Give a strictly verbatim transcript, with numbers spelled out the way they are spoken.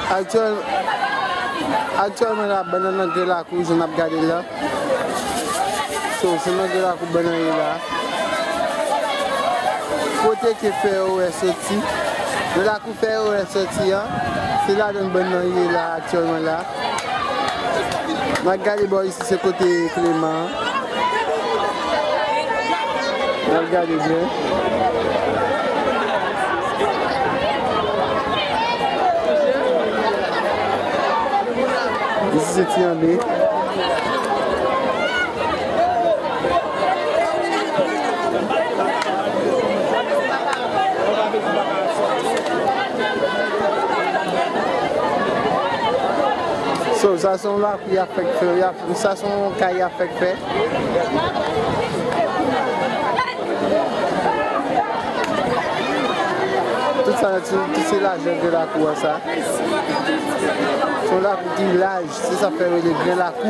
Aktyèl, aktyèlman la, bannann nan gen lakou, jan n ap gade la. So, se nan gen lakou bannann ye la. Kote ke fè yo wè soti. Nan lakou fè yo wè soti an. Se ladan bannann ye la, aktyèlman la. N ap gade bò isi, se kote Kleman an. N ap gade byen. Isi se Ti Anbe. So, sa se yon lakou y ap fèk fè, y ap, sa se yon kay y ap fèk fè. Tout sa, tout, tout se lajan gen lakou an sa. Se yon lakou ki laj, se sa fè yo rele Gran Lakou.